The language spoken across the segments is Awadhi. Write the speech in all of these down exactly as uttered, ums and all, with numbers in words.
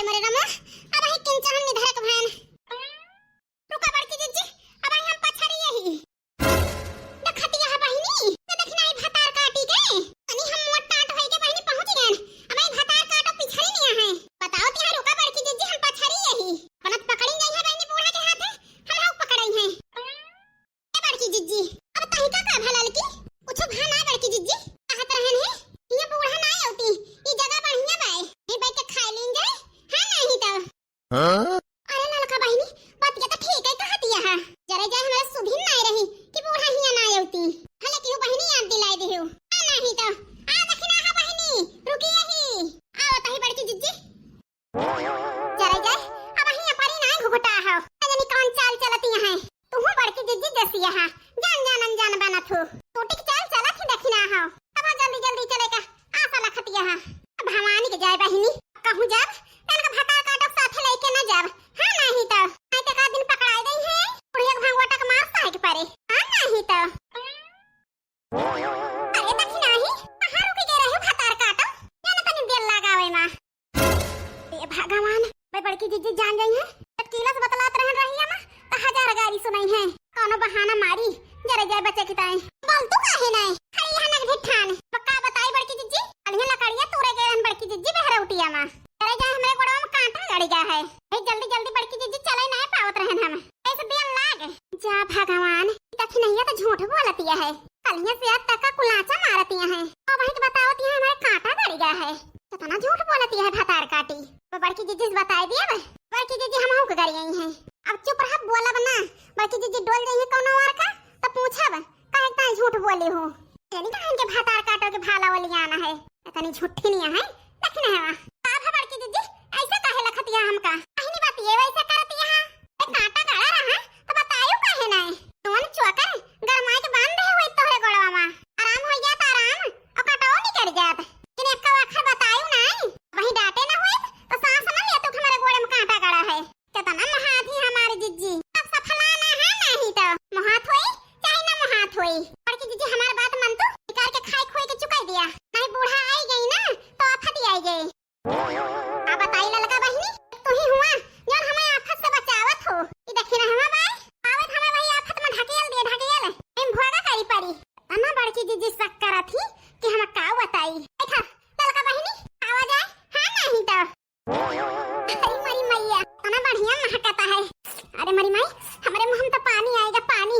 मोरे रामा, अबहीं किंचहन निधरक भयन। रुका बड़की जिज्जी, अबहीं हम पछरी यही। देखतिया है बहिनी, ये देखी ना, ई भतार काटी के। तनी हम मोट टाट होई के बहिनी पहुँच गएन। अबहीं भतार काटो पिछड़ी नहीं है। बताओ तिहार, रुका बड़की जिज्जी, हम पछरी यही। अपना तो पकड़ी गई है बहिनी बूढ़ा के हाथे, हम हाउ पकड़ई है। ए बड़की जिज्जी, अब तही का का भलल की? कुछ भा ना बड़की जिज्जी, कहत रहन है, ये बूढ़ा ना अउती, ई जगह बढ़िया बाए, ये बैठ के खाए लीन जाए, हाँ नहीं तो। हाँ? अरे ललका बहिनी, बतिया तो ठीक है कहतिया है, जरे जाए हमरा सुधिन ना रही कि बूढ़ा हिया ना अउती, भले कि बहिनी याद दिलाए देहु, हाँ नहीं तो। आ देखी ना हा बहिनी, रुकी यही, आओ तही बड़की जिज्जी। चले जाए, अबहीं अपरी नाई घुघुटा हो। न जानी कौन चाल चलती हैं। तुहू बड़की जिज्जी जैसी यहाँ, जान जान अनजान बनत हो। टूटी के चाल चलत ही देखी ना हो। अब जल्दी जल्दी चले का आशा लखतिया है। अब भवानी के जाए बहिनी, कहूँ जब, तन का भतार काटो साथे लेके न जब। हाँ नहीं तो, नहीं तो का दिन पकड़ाई गई है। बुढ़िया के भंगवटा के मार सहे के परे। हाँ नहीं तो। अरे दखिनाही, कहाँ रुकि गए रहे भतार काटो? जाने तनी देर लगावे मा। ए भगवान, भाई बड़की जिज्जी जान जाई है। तब कीला से बतलात रहन रही है मा, तो हजार गारी सुनाई है। कौनो बहाना मारी, जरे जाए बचे की ताई। बोल तू काहे नहीं? अरे यहाँ नग ढिठान। पक्का बताई बड़की जिज्जी, अलिया लकड़िया तूरे गए रहन बड़की जिज्जी बहरौटिया मा। जरे जाए हमरे गोड़वा में कांटा गड़ी गया है। ए जल्दी जल्दी बड़की जिज्जी चले नहीं पावत रहन हम। ऐसे देर लाग। जा भगवान, दखिनहिया तो झूठ बोलतिया है। कलिया से आज तक का कुलाचा मारतिया है। अब वही तो बतावतिया है हमारे कांटा गड़ी गया है। कितना झूठ बोलतिया है भतार काटी। वो बड़की जिज्जी से बताई दिया बे। बड़की जिज्जी हम के गड़ी गई हैं। अब चुप रह, बोलब ना। बड़की जिज्जी डोल जाई है कौनो और का, तो पूछब, काहे इतना झूठ बोली हो? यानी कहा इनके भतार काटो के भाला वाली आना है। इतनी झूठी नहीं है, लेकिन है वहाँ। का भा बड़की जिज्जी, ऐसे काहे लखतिया हमका? अहिनी बात ये वैसे करतिया है। ए कांटा गड़ा रहा, तो बतायो काहे नहीं? कौन चोकर गरमाई के बांध दे हुई तोहरे गोड़वा मा। आराम हो गया तो आराम, और कांटो निकल जात। लेकिन एक आखर बतायो नहीं, वही डांटे ना हुई, तो सांस ना ले तू हमारे गोड़े में कांटा गड़ा है। कितना महान थी हमारी जिज्जी। अब सफलाना है नहीं तो। मोहात होई, चाहे ना मोहात होई। बड़की जिज्जी हमार बात मन तू, निकाल के खाई खोई के चुकाई दिया। नहीं बूढ़ा आई गई ना, तो आफत ही आई गई। आ बताई ललका बहिनी, तू ही हुआ, जौन हमें आफत से बचावत हो। ई देखी ना हमें बाई, आवत हमें वही आफत में ढकेल दिए, ढकेल। एम भोगा करी पड़ी। तना बड़की जिज्जी शक करत ही कि हम का बताई। देखा, ललका बहिनी, आवा जाए, हाँ नहीं तो। अरे मरी मैया, इतना बढ़िया महकता है। अरे मरी माई, हमारे मुंह में तो पानी आएगा, पानी।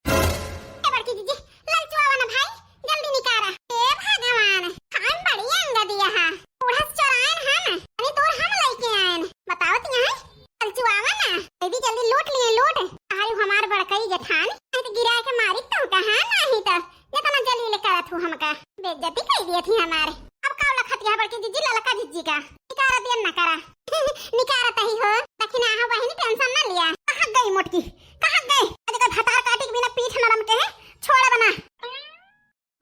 ए बड़की जिज्जी, ललचुआ वाला भाई, जल्दी निकारा। ए भगवान, हम बड़ी अंग दिया है। बूढ़ा से चोरायन हम, अरे तोर हम लेके आयन। बताओ तो यहाँ, ललचुआ वाला, ये भी जल्दी लूट लिए, लूट। आयु हमार बड़कई जेठान, नहीं तो गिरा के मारी तो कहाँ नहीं तो। इतना जलील करत हो हमका, बेइज्जती कर दिया थी हमारे। अब का लखत यहाँ बड़की जिज्जी ललका जिज्जी का? निकारा दिया ना करा। निकारा तही हो, लेकिन आहो बहिनी tension ना लिया। कहाँ गई मोटकी? कहाँ गई? अरे का भतार काटी के बिना पीठ नरम के है, छोड़ा बना।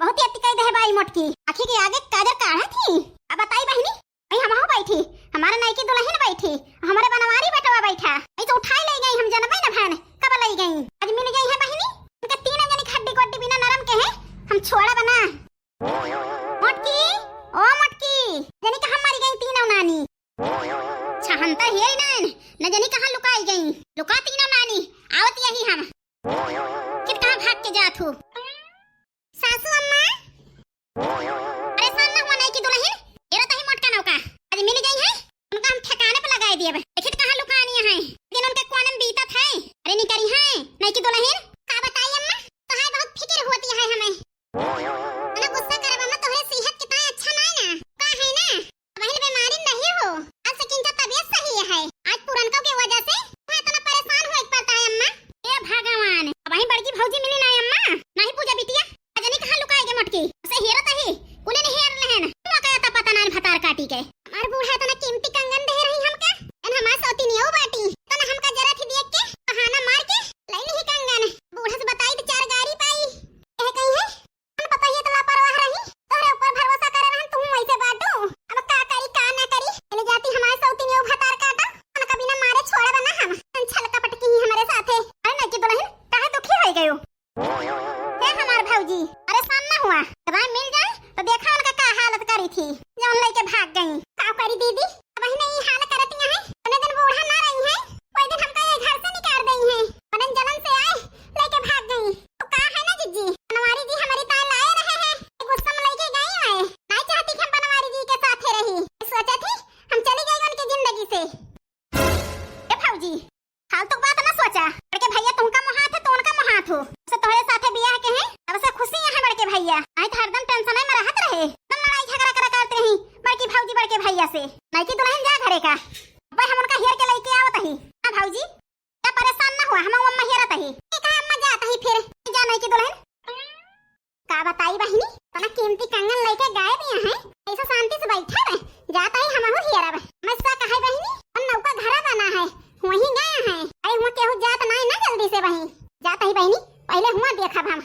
बहुत ही अति कह दे है बाई मोटकी। आँखी के आगे काजर काढ़ा थी। अब बताई बहिनी, वही हम हो बैठी, हमारे नईकी दुलहिन बैठी, हमारे बनवारी बेटवा बैठा, ऐसे उठाई ले गई, हम जनबे न भैन कब ले गई। आज मिल गई है बहिनी, इनके तीनों जनी के हड्डी गोड्डी बिना नरम के है, हम छोड़ा बना। मोटकी, ओ मोटकी, जनी कहाँ मरी गई तीनों नानी? छहन तो हेरी नान, न जनी कहाँ लुकाई गई, लुका तीनों नानी, आवत यही हम। कित कहाँ भाग के जात हो? सासू अम्मा, परेशान ना हुआ नईकी दुलहिन, एरो तही मोटका नौका। आज मिल गई है, उनका हम ठिकाने पे लगाए दिए बे। देखित कहाँ लुकानी है, दिन उनके कोने में बीतत है। अरे निकरी है, नईकी दुलहिन। का बताई अम्मा, तोहार बहुत फिक्र होती है हमें। ना गुस्सा करे अम्मा, तोहरे सेहत कितना अच्छा ना है ना, का है ना? बहिन बीमारी नहीं हो, आज से किनका तबीयत सही है। आज पुरनका के वजह से वह इतना परेशान होए के पड़ता है अम्मा। हे भगवान, अबहीं बड़की भौजी मिली ना अम्मा। नहीं पूजा बिटिया, अजनी कहाँ लुकाए गे मोटकी? उसे हेरत ही, कुले नहीं हेर लेहन। तुम का तो पता ना भतार काटी के। हमार बूढ़ा इतना कीमती कंगन दे रही हमके, एन हमार का? अब्बे हम उनका हेर के लइके आवत ही। हाँ भौजी, का परेशान ना हुआ, हम अम्मा हेरत ही। ठीक है अम्मा, जात ही फिर। जा नहीं की दुल्हन। का बताई बहिनी, इतना कीमती कंगन लइके गायब यहाँ है, ऐसा शांति से बैठा रहे। जात ही हमहू हेरब। मैं सा कहे बहिनी, और नौका घरा बना है, वहीं गया है। अरे हुआ केहू जात नहीं ना जल्दी से बहिनी। जात ही बहिनी, पहले हुआ देखब हम।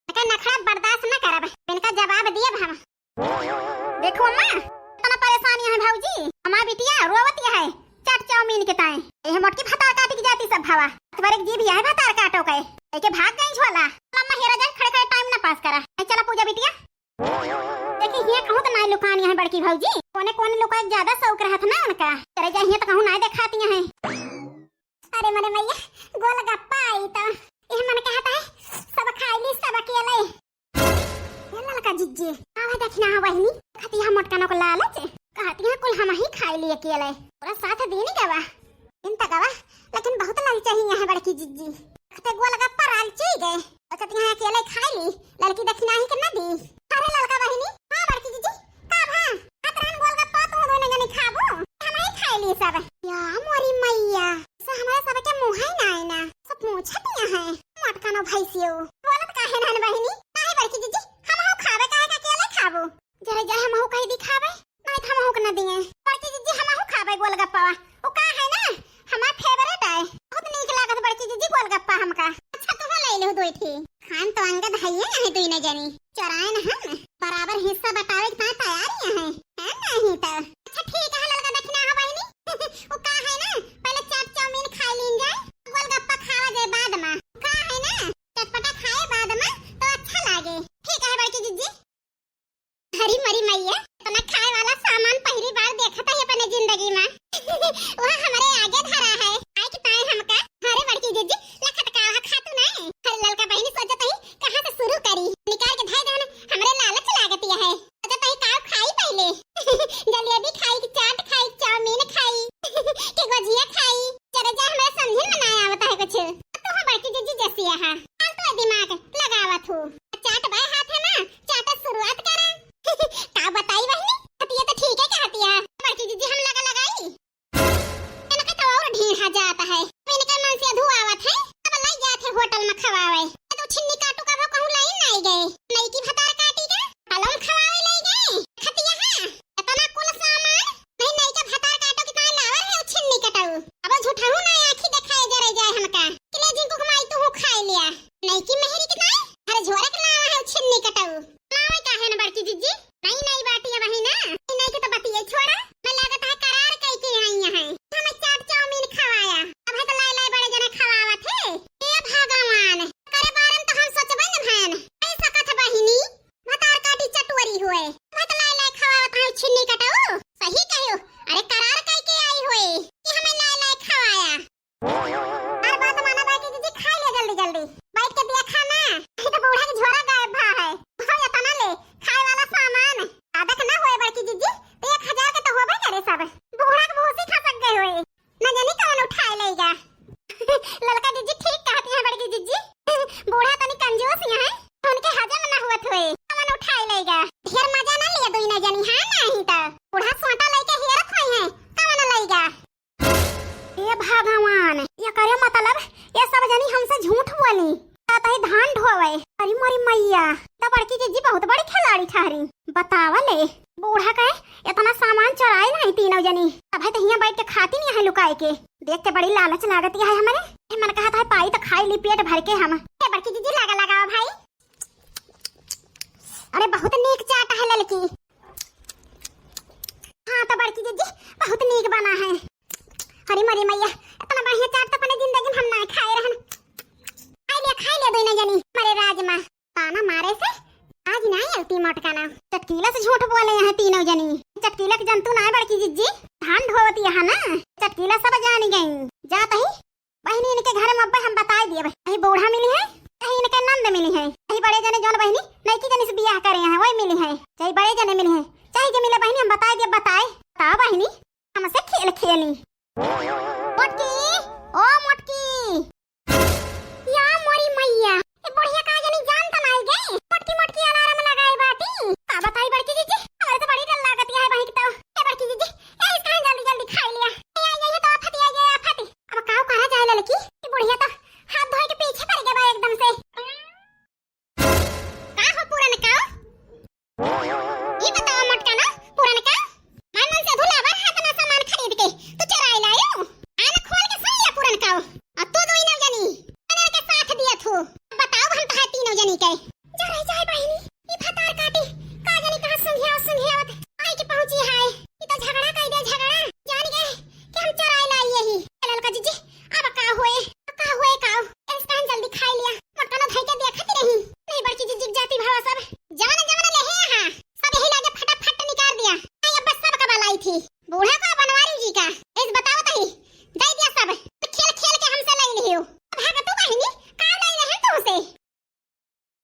एकर नखरा बर्दाश्त न करब, इनका जवाब दियब हम। देखो अम्मा, इतना परेशान यहाँ भौजी, हमार बिटिया रोवत यहाँ है चाट चाउमीन के ताए। यह मोटकी भतार काटी के जाती सब भावा। अतवार एक जीभ यहाँ भतार काटो के, लेके भाग गई झोला। अम्मा हेरा जाए, खड़े खड़े टाइम ना पास करा। नहीं चला पूजा बिटिया। देखी हिया कहूँ तो नाई लुकान यहाँ बड़की भौजी, कोने कोने लुका ज्यादा शौक रहत ना उनका। चले जाए हिया तो कहूँ नाई देखाती हैं। अरे मरे मैया, गोलगप्पा आई तो यह मन कहत है सब खाई ली, सब अकेले। ये ललका जिज्जी, आवा देखना है बहिनी, खतिया मोटकनो को लालच, कहती है कुल हम ही खाई ली अकेले। पूरा साथ दीन गवा, दिन तक गवा, लेकिन बहुत लालच ही यहाँ बड़की जिज्जी। कहते गोलगप्पा लालची गए, कहती है अकेले खाई ली, लड़की दखिना ही के ना दी। अरे ललका बहिनी, हाँ बड़की जिज्जी, का भा? हाथ रहन गोलगप्पा तू दोनों जने खाबो, हम ही खाई ली सब। या मोरी मैया, से हमारे सब के मुँह ही ना आए ना, सब पूछत यहाँ है। मोटकनो भैंसियो, बोलत काहे नहन बहिनी? काहे बड़की जिज्जी, हमहू खाबे, काहे का अकेले खाबो? जरे जाए हमहू कही दिखाबे, नहीं तो हमहू के न दिए। बड़की जिज्जी हमहू खाबे गोलगप्पा, वो का है ना, हमार फेवरेट है, बहुत नीक लागत बड़की जिज्जी गोलगप्पा हमका। अच्छा तुहू ले लेहु दुई ठी। खान तो अंगद है ही नहीं दुई न जनी, चोराए न हम, बराबर हिस्सा बटावे के तैयारी है, है नहीं तो। अच्छा ठीक है ललका दखिना हो बहिनी, वो का है ना, पहले चाट चाउमीन खा लीन जाए, गोलगप्पा खावा जाए बाद में। का है ना, चटपटा खाए बाद में तो अच्छा लागे। ठीक है बड़की जिज्जी। हरी मरी मैया, इतना खाए वाला सामान पहली बार देखत है अपने जिंदगी में। वह हमारे आगे धरा है, आए के पाए हमका। अरे बड़की जिज्जी, लखत का वहाँ खातू नहीं। अरे ललका बहिनी सोचत ही कहाँ से शुरू करी, निकाल के धै देहन, हमरे लालच लागती है। अच्छा तई का खाई पहले? जलेबी खाई कि चाट खाई कि चाउमीन खाई कि गोजिया खाई? जरा जा हमरा समझे में ना आवत है कुछ। तू हम बड़की जिज्जी जैसी है, फालतू दिमाग लगावत हूँ। चाट बाय हाथ है ना, चाट शुरुआत करा। का बताई बहिनी, हतिया तो ठीक है कहतिया। बड़की जिज्जी हम लगा लगाई। इनका तो और ढीढ़ा जात है। इनका मन से अधू आवत है, अब लाई जात है होटल में खवावे। ये तो छिन्नी काटू का वो कहूँ लाइन नहीं गए। नई की भतार काटी के हलम खवावे ले गए। खतिया है, इतना कुल सामान, नहीं नई का भतार काटो की ताई लावर है छिन्नी कटाऊ। अब झूठाऊ ना आँखी दिखाए जरे जाए हमका। कि ले जिनको कमाई तू खाए लिया। नई की मेहरी की ताई, हर झोरा के लावा है छिन्नी कटाऊ। लावे का है ना बड़की जिज्जी? नहीं, नहीं बाटी अब ही ना। नहीं, नहीं के तो बतिये छोड़ा। मैं लागत है करार कई के आई यहाँ। हमें चाट चाउमीन खवाया। अब है तो लाई लाई बड़े जने खवावत है। हे भगवान, करे बारे में तो हम सोचबे न भयन। ऐसा कथ बहिनी, भतार काटी चटोरी हुए। अब है तो लाई लाई खवावत है छिन्नी कटाऊ। सही कहो। अरे करार कई के आई हुए कि हमें लाई लाई खवाया। हर बात माना बड़की जिज्जी, खाई ले जल्दी जल्दी। बैठ के दिया खाना, नहीं तो बूढ़ा के झोरा गायब भा है। भाई इतना ले, खाए वाला सामान। आदक ना होए बड़की जिज्जी, तो एक हजार के तो होबे करे सब। बूढ़ा के भूसी खसक गए होए। न जानी कौन उठाए लेगा। ललका जिज्जी ठीक कहती है बड़की जिज्जी। बूढ़ा तनी कंजूस यहाँ है, उनके हजम ना हुआ हुए। कौन उठाए लेगा? ढेर मजा ना लिया दुई न जानी, हाँ नहीं तो। बूढ़ा सोटा लेके हेरत हुए हैं, कौन लेगा? हे भगवान, ये करे मतलब, ये सब जनी हमसे झूठ बोली। कहत ही धान ढोवे। अरे मोरी मैया, त बड़की जिज्जी बहुत बड़ी खिलाड़ी ठहरी। बतावा ले, बूढ़ा के इतना सामान चोराए नहीं तीनों जनी। तब है तो हियां बैठ के खाती नहीं है लुकाए के। देख के बड़ी लालच लागत है हमारे। मन कहत है पाई तो खाई ली पेट भर के हम। ए बड़की जिज्जी लागा लगाओ भाई। अरे बहुत नीक चाट है ललकी। हाँ तो बड़की जिज्जी बहुत नीक बना है। अरे मरी मैया, इतना बढ़िया चाट तो अपने जिंदगी में हम ना खाए रहन। खाई ले, खाई ले दोनों जनी, मरे राजमा। ताना मारे से आज ना अलती मोटका ना। चटकीला से झूठ बोले यहाँ तीनों जनी। चटकीला के जंतु ना है बड़की जिज्जी, धान ढोवत यहाँ ना। चटकीला सब जानी गई। जात ही बहिनी इनके घर में अब्बे हम बताई दिए, कहीं बूढ़ा मिली है, कहीं इनके नंद मिली है, कहीं बड़े जने जौन बहिनी नईकी जनी से बियाह करे हैं, वही मिली है, चाहे बड़े जने मिली है, चाहे जे मिले बहिनी हम बताई दिए, बताए। बताओ बहिनी, हमसे खेल खेली। मोटकी, ओ मोटकी।